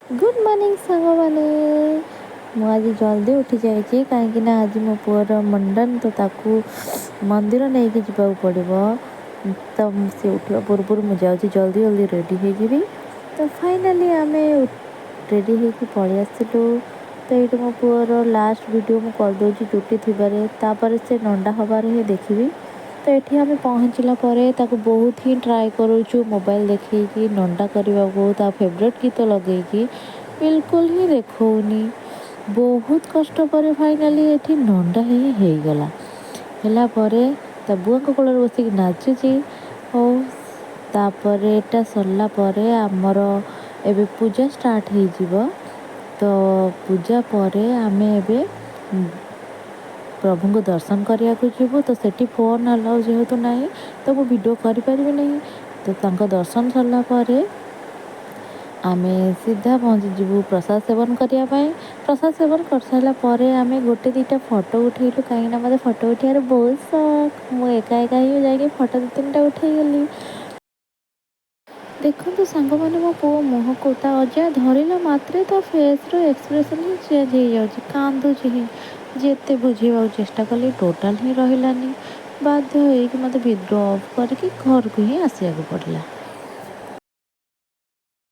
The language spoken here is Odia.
ଗୁଡ଼୍ ମର୍ଣ୍ଣିଂ ସାଙ୍ଗମାନେ। ମୁଁ ଆଜି ଜଲ୍ଦି ଉଠି ଯାଇଛି, କାହିଁକି ନା ଆଜି ମୋ ପୁଅର ମୁଣ୍ଡନ, ତ ତାକୁ ମନ୍ଦିର ନେଇକି ଯିବାକୁ ପଡ଼ିବ। ତ ସେ ଉଠିବା ପୂର୍ବରୁ ମୁଁ ଯାଉଛି ଜଲ୍ଦି ଜଲ୍ଦି ରେଡ଼ି ହେଇଯିବି। ତ ଫାଇନାଲି ଆମେ ରେଡ଼ି ହେଇକି ପଳେଇ ଆସିଲୁ। ତ ଏଇଠି ମୋ ପୁଅର ଲାଷ୍ଟ ଭିଡ଼ିଓ ମୁଁ କରିଦେଉଛି ଚୁଟି ଥିବାରେ, ତାପରେ ସେ ନଣ୍ଡା ହେବାରେ ହିଁ ଦେଖିବି। ତ ଏଠି ଆମେ ପହଞ୍ଚିଲା ପରେ ତାକୁ ବହୁତ ହିଁ ଟ୍ରାଏ କରୁଛୁ ମୋବାଇଲ ଦେଖେଇକି ନଣ୍ଡା କରିବାକୁ, ତା ଫେଭରେଟ୍ ଗୀତ ଲଗେଇକି, ବିଲକୁଲ ହିଁ ଦେଖଉନି। ବହୁତ କଷ୍ଟ ପରେ ଫାଇନାଲି ଏଠି ନଣ୍ଡା ହିଁ ହେଇଗଲା। ହେଲା ପରେ ତା ବୁଆଙ୍କ କୋଳରେ ବସିକି ନାଚୁଛି। ହଉ, ତାପରେ ଏଟା ସରିଲା ପରେ ଆମର ଏବେ ପୂଜା ଷ୍ଟାର୍ଟ ହେଇଯିବ। ତ ପୂଜା ପରେ ଆମେ ଏବେ ପ୍ରଭୁଙ୍କୁ ଦର୍ଶନ କରିବାକୁ ଯିବୁ। ତ ସେଠି ଫୋନ୍ ଆଲାଉ ଯେହେତୁ ନାହିଁ, ତ ମୁଁ ଭିଡ଼ିଓ କରିପାରିବି ନାହିଁ। ତ ତାଙ୍କ ଦର୍ଶନ ସରିଲା ପରେ ଆମେ ସିଧା ପହଞ୍ଚିଯିବୁ ପ୍ରସାଦ ସେବନ କରିବା ପାଇଁ। ପ୍ରସାଦ ସେବନ କରିସାରିଲା ପରେ ଆମେ ଗୋଟେ ଦୁଇଟା ଫଟୋ ଉଠେଇଲୁ, କାହିଁକିନା ମୋତେ ଫଟୋ ଉଠେଇବାର ବହୁତ ସଖ। ମୁଁ ଏକା ଏକା ହିଁ ଯାଇକି ଫଟୋ ଦୁଇ ତିନିଟା ଉଠେଇଗଲି। ଦେଖନ୍ତୁ ସାଙ୍ଗମାନେ, ମୋ ପୁଅ ମୁହଁକୁ ତା ଅଜା ଧରିଲା ମାତ୍ରେ ତା ଫେସ୍ର ଏକ୍ସପ୍ରେସନ୍ ହିଁ ଚେଞ୍ଜ ହେଇଯାଉଛି, କାନ୍ଦୁଛି ହିଁ। ଯେତେ ବୁଝେଇବାକୁ ଚେଷ୍ଟା କଲି, ଟୋଟାଲ୍ ହିଁ ରହିଲାନି। ବାଧ୍ୟ ହେଇକି ମୋତେ ଭିଡ଼ିଓ ଅଫ୍ କରିକି ଘରକୁ ହିଁ ଆସିବାକୁ ପଡ଼ିଲା।